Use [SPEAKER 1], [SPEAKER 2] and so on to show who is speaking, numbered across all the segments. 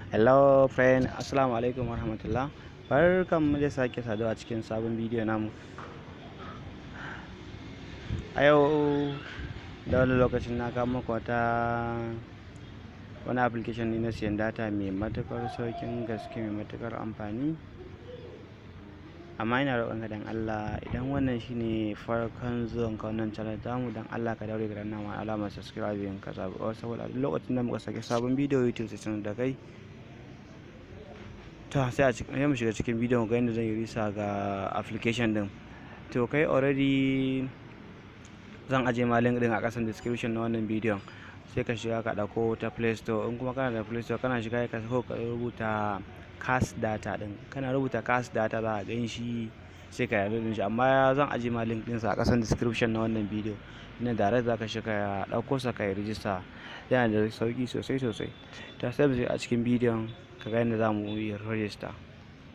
[SPEAKER 1] Hello friend, assalamu alaikum warahmatullah. Barkanmu da sake saduwa cikin sabon bidiyo namu. A yau da wani lokacin na kawo muku wani application ne na siyan data mai matuƙar sauƙin gaske, mai matuƙar amfani. Amma ina roƙon ka, dan Allah, idan wannan shine farkon zuwan ka wannan channel tamu, dan Allah ka daure ka danna mana alamar subscribing, ka zaɓi all, saboda duk lokacin da muka saki sabon bidiyo, YouTube sai sanar da kai. To, sai a cikin mu shiga cikin bidiyon, ga yadda zan yi register ga application din. To, kai already zan aje ma link din a ƙasan description na wannan bidiyon, sai ka shiga ka ɗauko ta Play Store. In kuma kana da Play Store, kana shiga ka rubuta Cash Data din. Kana rubuta Cash Data, za a gan shi, sai ka yarda din shi. Amma zan aje ma link ɗinsa a ƙasan description na wannan bidiyo ina direct za ka shiga ka ɗauko sa, ka yi register. Yana da sauƙi sosai sosai. Ta sai a cikin bidiyon ka ga yadda za mu yi register.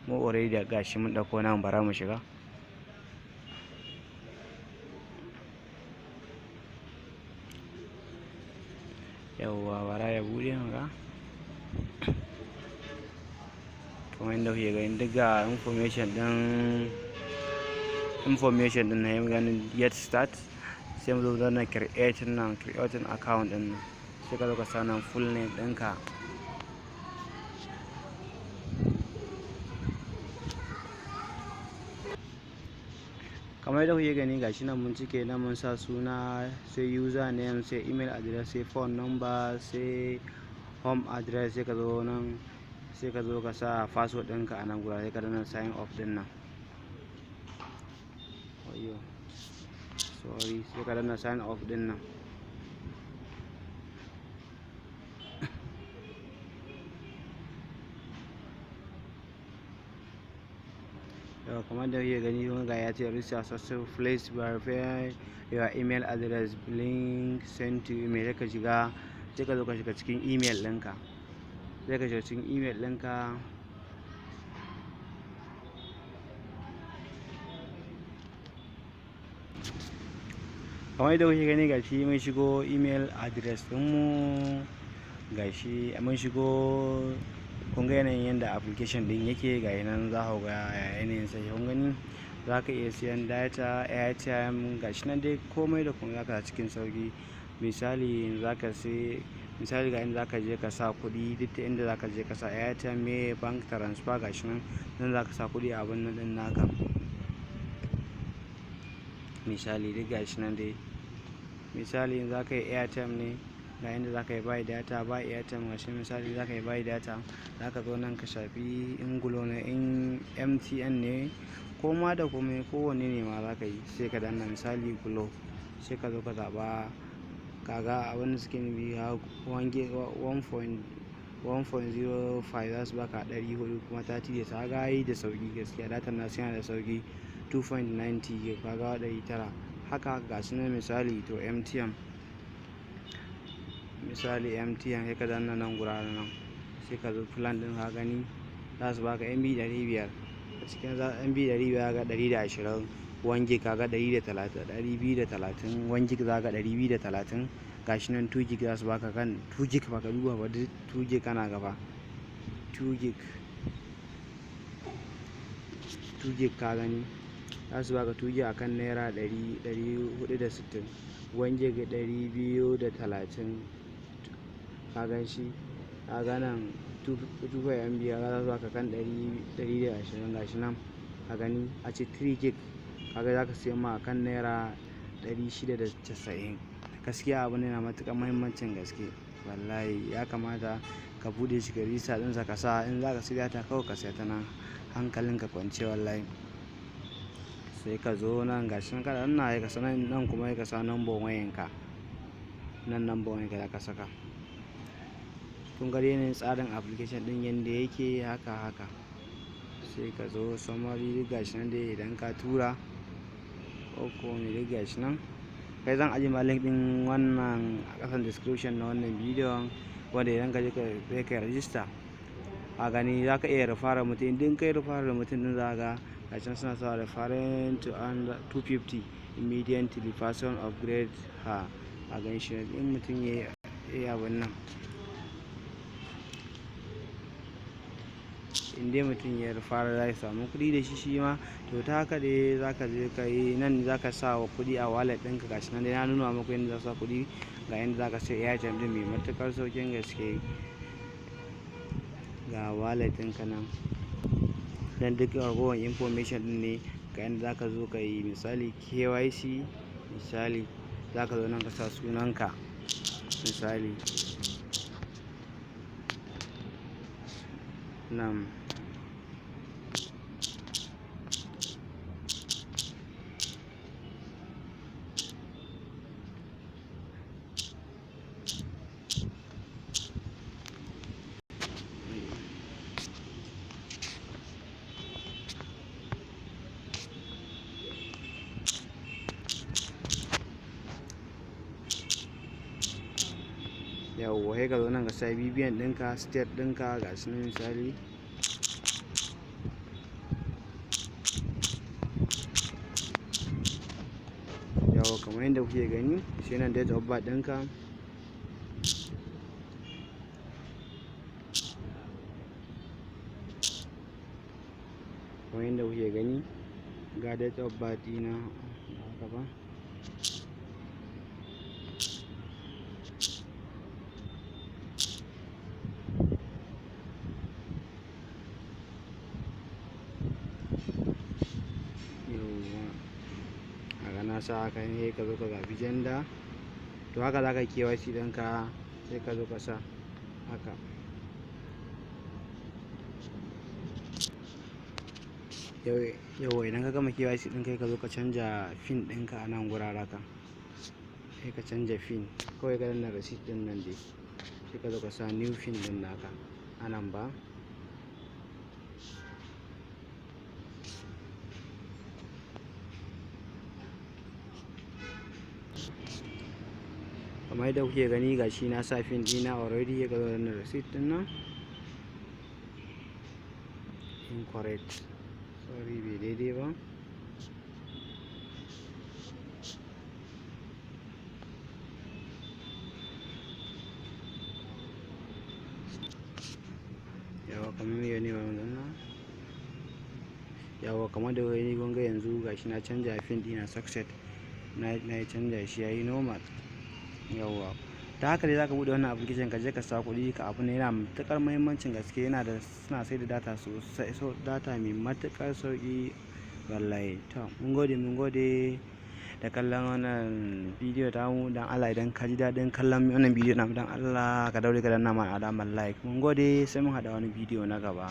[SPEAKER 1] Mu already da gashi mun ɗauko nan, bara mu shiga. Yawwa, bara ya buɗe mu ga. Kamar yadda kuke gani, duk ga information din na yi ganin get start. Sai mu zo na create nan, creating account din nan. Sai ka zo ka sa nan full name ɗinka. Kamar yadda kuke gani, gashi nan mun cike nan, mun sa suna, sai username, sai email address, sai phone number, sai home address. Sai ka zo nan, sai ka zo ka sa password ɗinka a nan gura, sai ka danna sign up ɗin nan. Wayyo, sorry. Sai ka danna sign up ɗin nan. Yau kamar da kuke gani, kun ga ya ce "Register successful, please verify your email address, link sent to email." Sai ka shiga, sai ka zo ka shiga cikin email ɗinka, sai ka shiga cikin email ɗinka. Kamar yadda kuke gani, gashi mun shigo email address ɗinmu, gashi mun shigo. Kun ga yanayin yadda application ɗin yake, ga nan za ku ga yanayin sa. Kun gani, za ka iya siyan data, airtime, gashi nan dai, komai da komai zaka cikin sauki. Misali za ka sai, misali ga inda za ka je ka sa kuɗi, duk ta inda za ka je ka sa airtime, me bank transfer, gashi nan. Nan za ka sa kuɗi a abun nan ɗin naka. Misali, duk gashi nan dai. Misali za ka yi airtime ne, ga inda za ka yi buy data, buy airtime, gashi. Misali za ka yi buy data, za ka zo nan ka shafi in Glo ne, in MTN ne, ko ma da komai, kowanne ne ma za ka yi. Sai ka danna misali Glo, sai ka zo ka zaɓa. Kaga abin da suke nufi, 1.1.05 za su baka 400, kuma 30 days. Kaga yi da sauki gaskiya, data nasu yana da sauki. 2.90, kaga 900 haka, ga su nan. Misali, to MTN, misali MTN, sai ka danna nan guraren nan, sai ka zo plan din. Ka gani, za su baka MB 500. A cikin MB 500 ga 120, 1 gig kaga 130, 230, 1 gig za ga 230. Gashi nan 2 gig za su baka kan 2 gig ba. Ka duba ba, 2 gig kana gaba, 2 gig, 2 gig. Ka gani, za su baka 2 gig akan naira 460, 1 gig 230. Ka gan shi, ka ga nan 2 MB za su baka kan 120. Gashi nan, ka gani, a ce 3 gig, kaga za ka siya ma kan naira 690. Gaskiya abu ne na matuƙar muhimmancin gaske. Wallahi ya kamata ka buɗe shi, ka register ɗinsa, ka sa in za ka siya data, kawai ka siya ta nan, hankalin ka kwance wallahi. Sai ka zo nan, gashi nan, kana danna, ka sa nan kuma ka sa number wayanka nan, number wayanka za ka saka. Kun ga yanayin tsarin application ɗin yanda yake, haka haka. Sai ka zo summary, gashi nan dai. Idan ka tura ko me, duk gashi nan. Kai, zan ajiye ma link ɗin wannan a ƙasan description na wannan bidiyon, wanda idan ka je ka sai ka register. A gani, za ka iya refer mutum. Idan kai refer mutum ɗin, za ka ga gashi suna sa referring to and 250 immediately person upgrade ha. A gan shi, in mutum ya yi abin nan. In dai mutum ya fara, za ya samu kuɗi da shi shi ma. To, ta haka dai za ka je ka yi nan, za ka sa wa kuɗi a wallet ɗinka. Gashi nan dai na nuna muku yadda za sa kuɗi, ga yadda za ka sai airtime ɗin mai matuƙar sauƙin gaske. Ga wallet ɗinka nan, dan duk ragowar information ɗin ne. Ga yadda za ka zo ka yi, misali, KYC. Misali, za ka zo nan ka sa sunanka, misali nan. Yawwa, sai ka zo nan ka sa BVN ɗinka, state ɗinka, ga su nan misali. Yawwa, kamar yadda kuke gani, sai nan date of birth ɗinka. Kamar yadda kuke gani, ga date of birth ɗina, ba haka ba. Yawwa, haka na sa haka ne. Ka zo ka zaɓi gender. To, haka za ka yi KYC ɗinka, sai ka zo ka sa haka. Yawwa, idan ka gama KYC ɗinka, ka zo ka canja PIN ɗinka a nan guraren haka. Sai ka canja PIN kawai, ka danna receipt ɗin nan dai, sai ka zo ka sa new PIN ɗin naka a nan ba. Kamar yadda kuke gani, ga shi na sa PIN ɗina already. Ya zo danna receipt ɗin nan. Incorrect, sorry, bai daidai ba. Yawwa, kamar yau ne wannan. Yawwa, kamar da wani kun ga yanzu, gashi na canja PIN ɗina success, na yi canja shi, yayi normal. Yawwa, ta haka dai zaka buɗe wannan application, ka je ka sa kuɗi ka abu ne. Yana matuƙar muhimmancin gaske, yana da suna sai da data sosai, so data mai matuƙar sauƙi wallahi. To, mun gode, mun gode da kallon wannan bidiyo tamu. Dan Allah, idan ka ji daɗin kallon wannan bidiyo namu, dan Allah ka daure ka danna mana alamar like. Mun gode, sai mun haɗa wani bidiyo na gaba.